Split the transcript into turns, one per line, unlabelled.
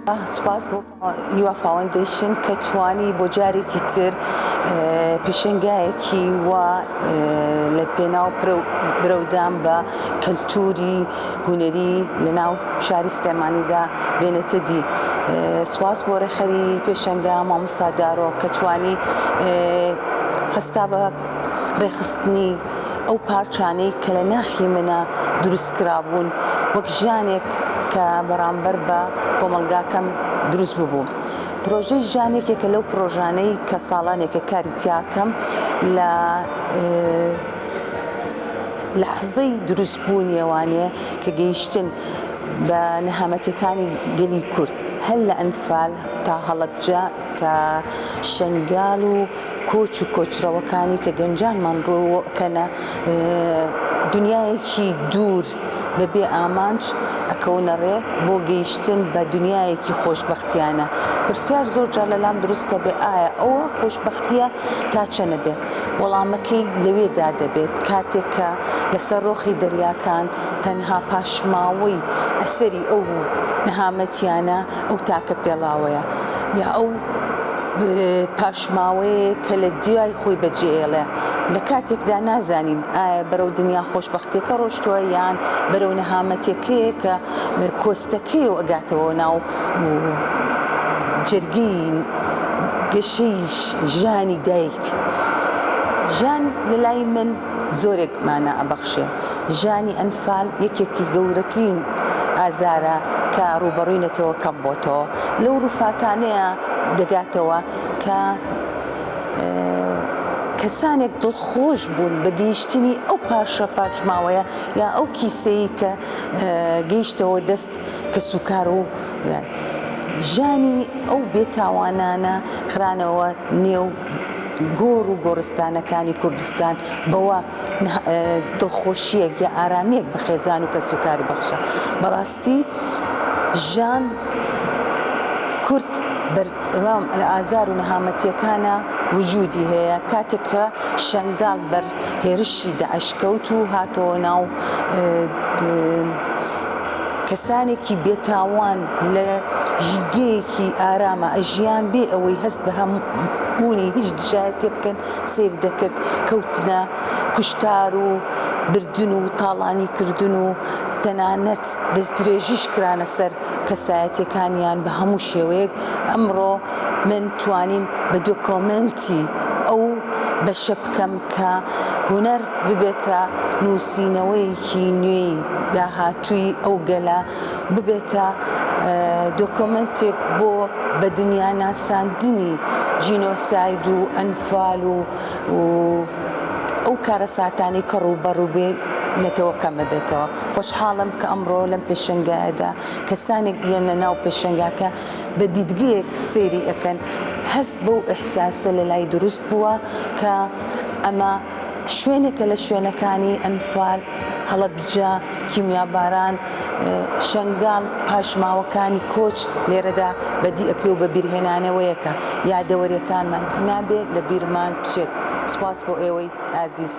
سوپاس بۆ هیوا فاوەندەیشن کە توانی بۆ جارێکی تر پێشەنگایەکی وا لە پێناو برەودان بە کەلتوری هونەری لە ناو شاری سلێمانیدا بێنێتە دی. سوپاس بۆ ڕێکخەری پێشەنگا مامۆستا دارۆ کە توانی هەستا بە ڕێکخستنی ئەو پارچانەی کە لە ناخی منە دروست کرابوون وەک ژیانێک کە بەرامبەر بە کۆمەڵگاکەم دروست ببوو. پرۆژەی ژیان یەکێکە لەو پرۆژانەی کە ساڵانێکە کاری تیاکەم لە لەحزەی دروستبوونیەوانێ کە گەیشتن بە نەهامەتیەکانی گەلی کورد هەر لە ئەنفال تا هەڵەبجە تا شەنگال و کۆچ و کۆچڕەوەکانی کە گەنجانمان ڕووئەکەنە دنیایەکی دوور بە بێ ئامانج ئەکەونە ڕێ بۆ گەیشتن بە دنیایەکی خۆشبەختیانە. پرسیار زۆر جار لەلام دروست دەبێ ئایا ئەوە خۆشبەختیە تا چەنە بێ؟ وەڵامەکەی لەوێدا دەبێت کاتێک کە لەسەر ڕۆخی دەریاکان تەنها پاشماوەی ئەسەری ئەو نەهامەتیانە ئەو تاکە پێڵاوەیە یا ئەو پاشماوەیە کە لە دوای خۆی بەجێئێڵێ لە کاتێکدا نازانین ئایا بەرەو دنیا خۆشبەختیەکە ڕۆشتووە یان بەرەو نەهامەتیەکەیە کە کۆستەکەی و ئەگاتەوە ناو جەرگەی گەشەی ژانی دایک. ژان لە لای من زۆرێک مانا ئەبەخشێ. ژانی ئەنفال یەکێکی گەورەترین ئازارە کە ڕووبەڕووی نەتەوەکەم بۆتەوە. لەو ڕووفاتانەیە دەگاتەوە کە کەسانێک دڵخۆش بوون بە گەیشتنی ئەو پارچە پاچماوەیە یا ئەو کیسەی کە گەیشتەوە دەست کەسوکار و ژانی ئەو بێتاوانانە خرانەوە نێو گۆڕ و گۆڕستانەکانی کوردستان بەوە دڵخۆشییەک یا ئارامییەک بە خێزان و کەسوکاری بەخشە. بەڕاستی ژان کورد بەردەوام لە ئازار و نەهامەتییەکانا وجودی هەیە. کاتێک کە شەنگال بەر هێرشی داعش کەوت و هاتەوە ناو کەسانێکی بێتاوان لە ژینگەیەکی ئاراما ئەژیان بێ ئەوەی هەست بە هەبوونی هیچ دژایەتیە بکەن سەیر دەکرد کەوتنە کوشتار و بردن و تاڵانی کردن و تەنانەت دەستدرێژیش کرانە سەر کەسایەتیەکانیان بە هەموو شێوەیەک ئەمڕۆ من توانیم بە دۆکۆمێنتی ئەو بەشە بکەم کە هونەر ببێتە نووسینەوەیەکی نوێی داهاتووی ئەو گەلە، ببێتە دۆکۆمێنتێک بۆ بە دنیا ناساندنی جینۆساید و ئەنفال و ئەو کارەساتانەی کە ڕووبەڕووی نەتەوەکەم ئەبێتەوە. خۆشحاڵم کە ئەمڕۆ لەم پێشەنگایەدا کەسانێک یەنە ناو پێشەنگاکە بە دیدگەیەک سەیری ئەکەن هەست بەو ئیحساسە لەلای دروست بووە کە ئەمە شوێنێکە لە شوێنەکانی ئەنفال، هەڵەبجە، کیمیاباران، شەنگال، پاشماوەکانی کۆچ لێرەدا بەدی ئەکرێ و بەبیرهێنانەوەیەکە یادەوەریەکانمان نابێ لە بیرمان بچێت. سوپاس بۆ ئێوەی ئازیز.